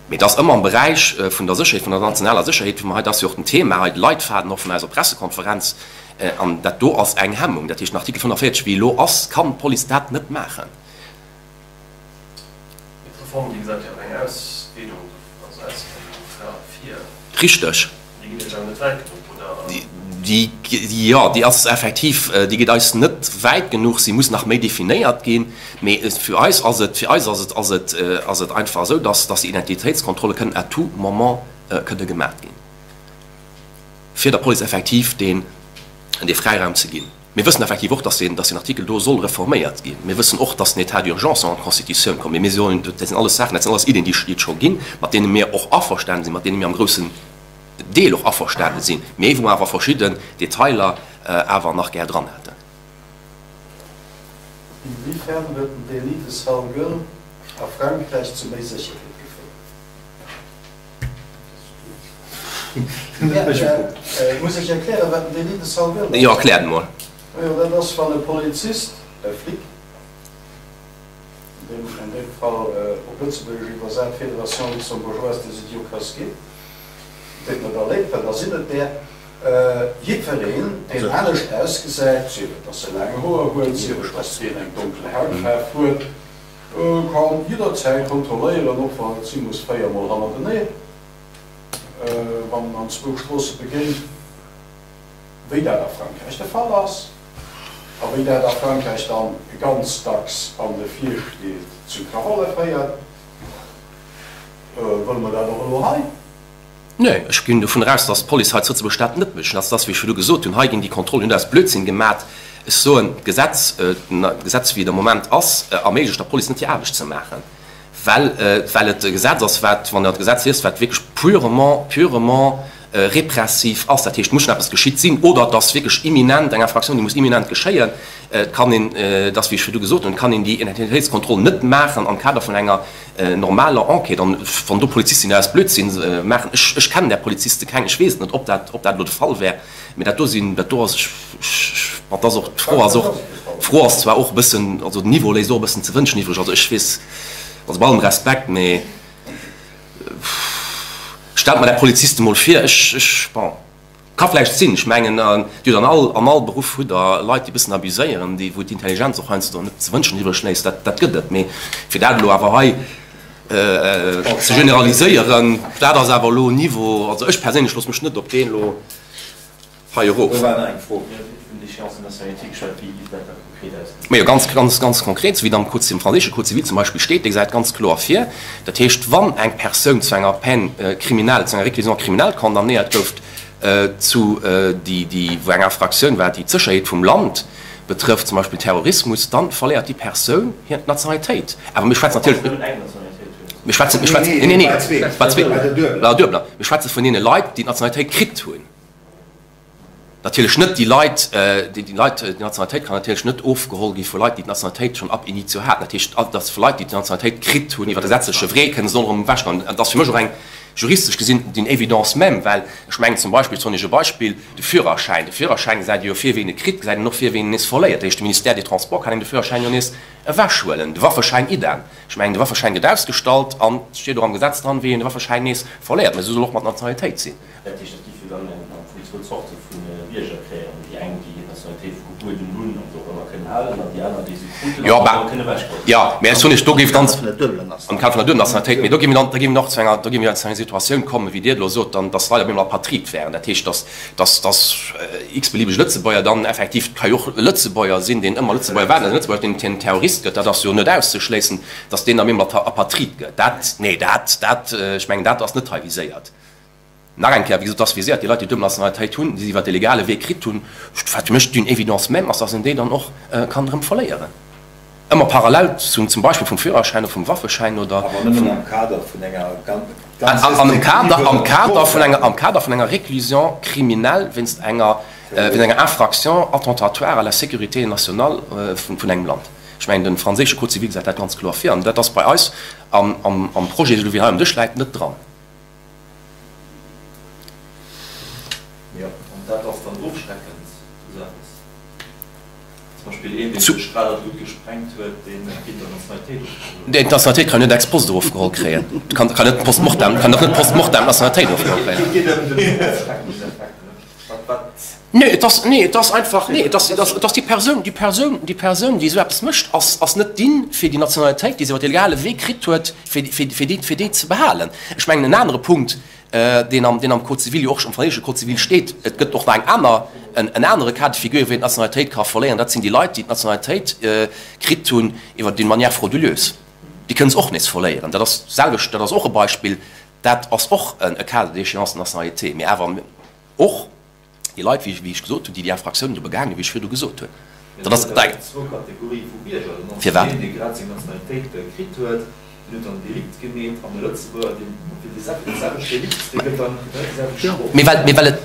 Mee et ass ëmmer am Beräich vun der Sécherheet, vun der nationaler Sécherheet, wou mer hei, dat ass jo och den Thema hei, de Leitfaden och vun eiser Pressekonferenz, an dat do ass eng Hemmung. Dat heescht, den Artikel 45, wéi e elo ass, kann d'Police dat net maachen. Mee d'Reform, déi gesäit jo awer eng Ausweedung, also Ausweitung vir. Richteg. Déi geet jo awer net wäit genuch, oder? Déi, jo, déi ass effektiv, déi geet eis net wäit genuch. Si muss nach méi definéiert ginn. Mee fir eis ass et, fir eis ass et, ass et, ass et einfach esou, dass, dass déi Identitéitskontrolle kënnen à tout moment kënne gemaach ginn, fir der Police effektiv deen, dee Fräiraum ze ginn. Mir wëssen effektiv och, dass deen, dass deen Artikel do soll reforméiert ginn. Mir wëssen och, dass den État d'urgence soll an d'Constitutioun kommen. Mee mir soen, dat sinn alles Saachen, dat sinn alles Iddien, déi, déi et scho ginn, mat deene mir och averstanen sinn, mat deene mir am groussen Deel och averstane sinn, mee wou mer awer verschidden Detailer awer nach gär dran hätten. Inwiefern huet den Délit de sale gueule a Frankräich zu méi Sécherheet gefouert? Muss ech erklären, wat den Délit de sale gueule ass? Jo, erklär et mol. Majo, dat ass, wann e Polizist, e Flic, an deem Fall op Lëtzebuergesch iwwersat, Fédération luxembourgeoise des idiots casqués, deet net erléibt, well da sinn et där, jiddwereen, deen anescht ausgesäit, sief et, datt e laang Hoer huet, sief et, datt deen eng donkel Hautfaarf huet, kann jidderzäit kontrolléieren, och wann et si muss, 4 mol hannertenee, wann en an zwou Stroosse begéint, wéi dat a Frankräich de Fall ass a wéi dat a Frankräich dann ganz dacks an de Virstied zu Krawalle féiert. Wëlle mer dat och elo hei? Nee, ech ginn dovun eraus, dass d'Police hei zu Lëtzebuerg dat net mécht. Dat ass, wéi ech virdu gesot hunn, hei ginn déi Kontrollen, hunn aus Blödsinn gemat. Ech soen, d'Gesetz, d'Gesetz wéi et am Moment ass, erméiglecht der Police net hir Aarbecht ze maachen, well, well et e Gesetz ass, wat, wann Der d'Gesetz liest, wat wierklech purement, purement repressiv ass. Dat heescht, et muss schonn eppes geschitt sinn oder et ass wierklech imminent, eng Infraction, déi muss imminent geschéien. Et kann een, et ass wéi ech virdu gesot hunn, et kann een déi Identitéitskontroll net maachen am Kader vun enger normaler Enquête, an wann do Polizisten aus Blödsinn maachen, ech, ech kennen där Poliziste keng, ech weess et net, ob dat, ob dat elo de Fall wär, mä dat do sinn, dat do ass, ech, ech, bon, dat ass och, d'Fro ass och, d'Fro ass zwar och e bëssen, also den Niveau léisst och e bëssen ze wënschen iwwreg, also ech weess, also bei allem Respekt, mä stellt mer där Poliziste mol vir, ech, ech, bon. Ka vläicht sinn. Ech mengen, Dir hutt an all, an all Beruff hutt Der Leit, déi e bëssen abuséieren, déi, wou d'Intelligenz och heiansdo net ze wënschen iwwreg léisst. Dat, dat gëtt et. Mee fir dat elo awer hei ze generaliséieren, dat ass awer elo en Niveau, also ech perséinlech loosse mech net op deen elo hei erof. Do war nach eng Fro. Dir hutt vun Déchéance de nationalité geschwat. Wéi géif dat da konkret ausgesinn? Majo, ganz, ganz, ganz konkret, esou wéi et am Code, am franséische Code civil zum Beispill steet, dee gesäit ganz kloer vir, Dat heescht, wann eng Persoun zu enger Peine criminelle, zu enger Réclusion criminelle condamnéiert gouf, zu déi, déi, wou eng Infractioun war, déi d'Sécherheet vum Land betrëfft, zum Beispill Terrorismus, dann verléiert déi Persoun hir Nationalitéit. Awer mir schwätzen natierlech, mir schwätzen, mir schwätzen, nee, nee, nee, bei zwee, bei der duebeler, mir schwätze vun deene Leit, déi d'Nationalitéit kritt hunn. Natierlech net déi Leit, déi Leit, d'Nationalitéit kann natierlech net ofgeholl gi vu Leit, déi d'Nationalitéit schonn ab initio haten. Dat heescht, dass vu Leit, déi d'Nationalitéit kritt hunn iwwer de gesetzleche Wee, kënne se och erëm ewechgoen. An dat ass fir mech och eng, juristesch gesinn, d'une évidence même, well ech mengen zum Beispill, ech soen Iech e Beispill, de Führerschäin, de Führerschäin gesäit ee jo vir, wéi een e kritt, gesäit een och vir, wéi een en nees verléiert. Dat heescht, de Ministère des Transports kann engem de Führerschäin jo nees ewechhuelen. De Waffeschäin idem. Ech mengen, de Waffeschäin gëtt ausgestallt an et steet och am Gesetz dran, wéi een de Waffeschäin nees verléiert. Mä esou soll och mat Nationalitéit sinn. Dat heescht, dat géif jo dann am Fong zwou Zorte vu Bierger kréien, déi eng, déi hir Nationalitéit vu Gebuert un hunn an se och ëmmer kënnen halen, an déi aner, déi se kruten an och ëmmer kënnen ewechhuelen. Jo, mä ech soen Iech, do géif dann, am Kader vun der duebler Nationalitéit, mä do géif mir dann, da géif mir nach zu enger, do géif mir zu enger Situatioun kommen, wéi Dir et elo sot, dann, dass Leit op eemol Apatride wären. Dat heescht, dass, dass, dass x-beliebeg Lëtzebuerger dann effektiv, et ka jo och e Lëtzebuerger sinn, deen ëmmer Lëtzebuerger war, en Lëtzebuerger, deen deen Terrorist gëtt, dat ass jo net auszeschléissen, dass deen op eemol Apatride gëtt. Dat, nee, dat, dat, ech mengen, dat ass net hei viséiert. Nach eng Kéier, wéi gesot, et ass viséiert, déi Leit, déi duebel Nationalitéit hunn, déi se iwwer de legale Wee kritt hunn, wat fir mech d'une évidence même ass, dass een déi dann och kann erëm verléieren. Ëmmer parallel zum, zum Beispill vum Führerschäin oder vum Waffeschäin oder. Awer nëmmen am Kader vun enger ganz Am Kader, am Kader vun enger, am Kader vun enger Réclusion criminelle wéinst enger, wéinst enger Infraction attentatoire à la sécurité nationale vun, vun engem Land. Ech mengen, de franséische Code civil gesäit dat ganz kloer vir an dat ass bei eis am, am, am Projet, esou wéi en hei um Dësch läit, net dran. Jo, an dat ass dann ofschreckend, esou eppes. Zum Beispill een, deen sech grad an d'Luucht gesprengt huet, dee kritt dann d'Nationalitéit ofgeholl. Deen d'Nationalitéit kann jo net ex post erofgeholl kréien. Kann kann net post mortem, kann dach net post mortem d'Nationalitéit ofgeholl kréien. Et geet ëm den ofschreckungseffekt, ne? Wat, wat. Nee, et ass, nee, et ass einfach, nee, et ass, et ass, et ass déi Persoun, déi Persoun, déi Persoun, déi esou eppes mécht, ass, ass net digne, fir déi Nationalitéit, déi se iwwer de legale Wee kritt huet, fir, fir, fir déi, fir déi ze behalen. Ech mengen, en anere Punkt. deen am, deen am Code civil jo och, am franséische Code civil steet. Et gëtt och nach eng aner, en, en anere Cas de figure, wéi een d'Nationalitéit ka verléieren, dat sinn déi Leit, déi d'Nationalitéit kritt hunn iwwer d'une manière frauduleuse. Déi kënnen se och nees verléieren. Dat ass d'selwecht, dat ass och e Beispill, dat ass och e Cas de déchéance de nationalité, mee awer och déi Leit, wéi ech gesot hunn, déi déi Infraktiounen do begaangen hunn, wéi ech virdu gesot hunn. Dat ass eng. Zwou Kategorië vu Bierger. Dann ass Firwat? deen, dee grad seng Nationalitéit kritt huet, deen huet dann en Delikt gemeet, an e Lëtzebuerger, deen fir dee selwecht Delikt, dee gëtt dann, kritt dann net déi selwecht Strof. Mee well, mee well et,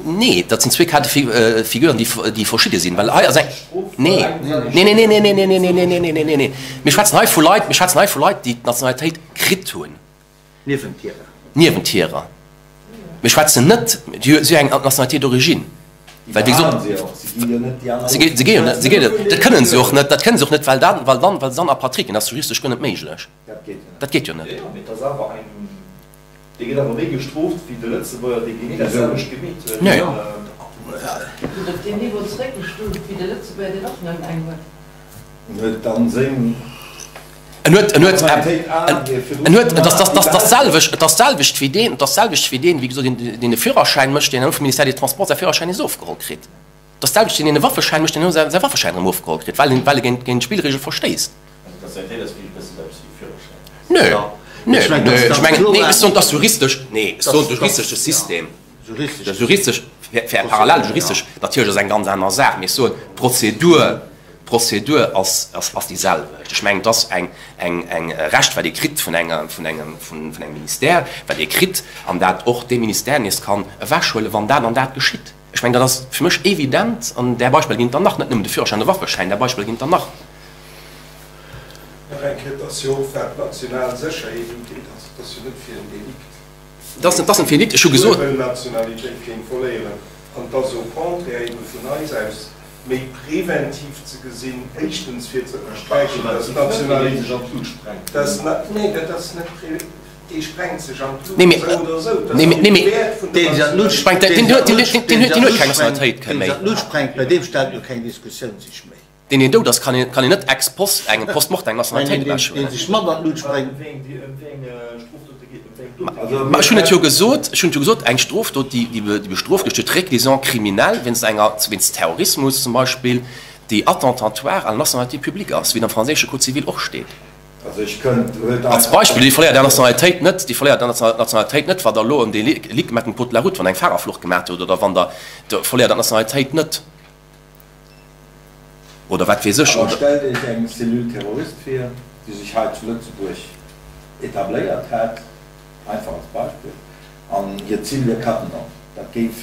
nee, dat sinn zwee Cas de figuren, déi, déi verschidde sinn, well hei ass eng, nee, nee, nee, nee, nee, nee, nee, nee, nee, nee, nee, nee, nee, nee, mir schwätzen hei vu Leit, mir schwätzen hei vu Leit, déi d'Nationalitéit kritt hunn. Niewent hirer. Niewent hirer. Mir schwätzen net, si hu eng Nationalité d'origine. Well wéi gesot, se gi se gi jo net, se gi net, dat kënnen se och net, dat kënnen se och net, well dann, well dann, well se dann apatride ginn, dat ass juristesch guer net méiglech. Dat geet jo net. Jo, mee et ass awer eng, dee gëtt awer méi gestrooft wéi de Lëtzebuerger, dee genee dat selwecht gemeet huet. Nee. Gëtt op deen Niveau zeréckgestuuft wéi de Lëtzebuerger, deen och nëmmen eng huet. En huet dann seng En huet, en huet, en huet, et ass, dat ass d'selwecht, et ass d'selwecht wéi deen, et ass d'selwecht wéi deen, wéi gesot, deen, deen e Führerschäin mécht, deen herno vum Ministère des Transports säi Führerschäin nees ofgeholl kritt. Et ass d'selwecht, deen, deen e Waffeschäin mécht, deen herno säi, säi Waffeschäin erëm ofgeholl kritt, well en, well e géint, géint d'Spillregel verstéisst. Also d'Nationalitéit ass wierklech e bëssen eppes wéi e Führerschäin. Nö, nö, nö, ech mengen, nee, ech soen, et ass juristesch, nee, ech soen, de juristesche System, de juristesch, fir parallel juristesch, natierlech ass eng ganz aner Saach, mee ech soen, d'Prozedur, D'Prozedur ass déi selwecht. Ech mengen, et ass eng Recht, wat ee kritt vun engem Ministère, wat ee kritt, an dat och dee Ministère nees kann ewechhuelen, wann dat an dat geschitt. Ech mengen, dat ass fir mech evident. An där Beispiller ginn et der nach, net nëmmen de Führerschäin an de Waffeschäin, där Beispiller ginn et der nach. Nach eng Kéier, et ass jo och, wat d'national Sécherheet ugeet, also et ass jo net fir en Delikt, Et ass net fir en Delikt, ech hu gesot. D'Duebelnationalitéit kéint verléieren. An et ass au contraire ebe vun eis aus méi preventiv ze gesinn, éischtens fir ze ënnersträichen, dass d'Nationalitéit, dass, nee, dat ass net pre, dee sprengt sech an d'Lut, esou oder esou, dat ass de Wäert vun der Nationalitéit. Deen huet keng Nationalitéit méi. Deen sech an d'Lut sprengt, bei deem stellt jo keng Diskussioun sech méi. Deen deen dout ass, kann een kann een net ex post engem post mortem eng Nationalitéit ewechhuelen. Deen sech mat an d'Lut sprengt. Ma ech hunn et jo gesot, ech hunn et jo gesot, eng Strofdot déi déi bestrooft gëtt, steet réclusion criminelle wéinst enger wéinst Terrorismus zum Beispill, déi attentatoire à la nationalité publique ass, wéi et am franséische Code civil och steet. Also ech kënnt, huelt Als einfach. Beispill, déi verléiert är Nationalitéit net, déi verléiert är Nationalitéit net, wa der elo en Delikt mat dem Code de la route, wann der eng Fahrerflucht gemaat hutt oder wann der, verléiert der d'Nationalitéit net. Oder wat weess ech. Awer stellt Iech eng Cellule terroriste vir, déi sech hei zu Lëtzebuerg etabléiert hätt, einfach als Beispill, an hiert Zil wier Cattenom. Dat géif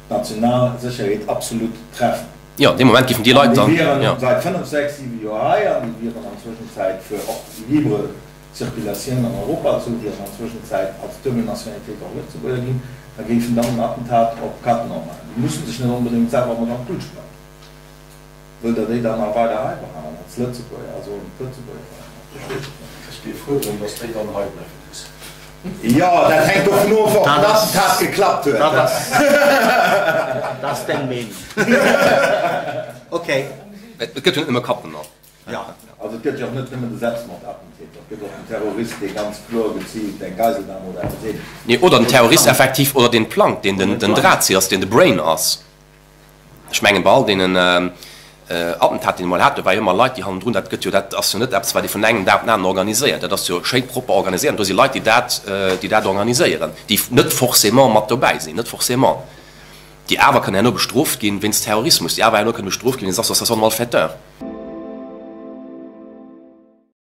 d'national Sécherheet absolut treffen. Jo, dee Moment géifen déi Leit dann, jo. An déi wieren säit 5, 6, 7 Joer hei an déi wieren an Zwëschenzäit fir och libre Circulatioun an Europa ze hu, wieren an Zwëschenzäit als duebel Nationalitéit och Lëtzebuerger ginn a géifen dann en Attentat op Cattenom maachen. Déi musse sech net onbedéngt selwer mat an d'Lut sprangen. Wëllt Der déi dann nach weider hei behalen als Lëtzebuerger, also d'Lëtzebuerger behalen? Ech weess et net. Ech géif fuerderen, datt déi dann hei bleiwe mussen. Jo, dat hänkt dovun of, ob den Attentat geklappt huet. Dat ass deng Meenung. Okay. Et gëtt jo net nëmme Cattenom. Jo, also et gëtt jo och net nëmmen de Selbstmordattentäter, et gëtt och den Terrorist, dee ganz kloer geziilt eng Geiselnahme oder eppes Ähnleches. Nee, oder den Terrorist effektiv, oder deen plangt, deen den Drahtzieher ass, deen de Brain ass. Ech mengen, bei all deenen Attentater, déi een emol hat, do war jo ëmmer Leit, déi hannendrun, dat gëtt jo, dat ass jo net eppes, wat ee vun engem Dag op den aneren organiséiert, dat ass jo schéi propper organiséiert an do si Leit, déi dat, déi dat organiséieren, déi net forcément mat dobäi sinn, net forcément, déi awer kënnen herno bestrooft ginn wéinst Terrorismus, déi awer herno kënnen bestrooft ginn wéinst Association de malfaiteurs.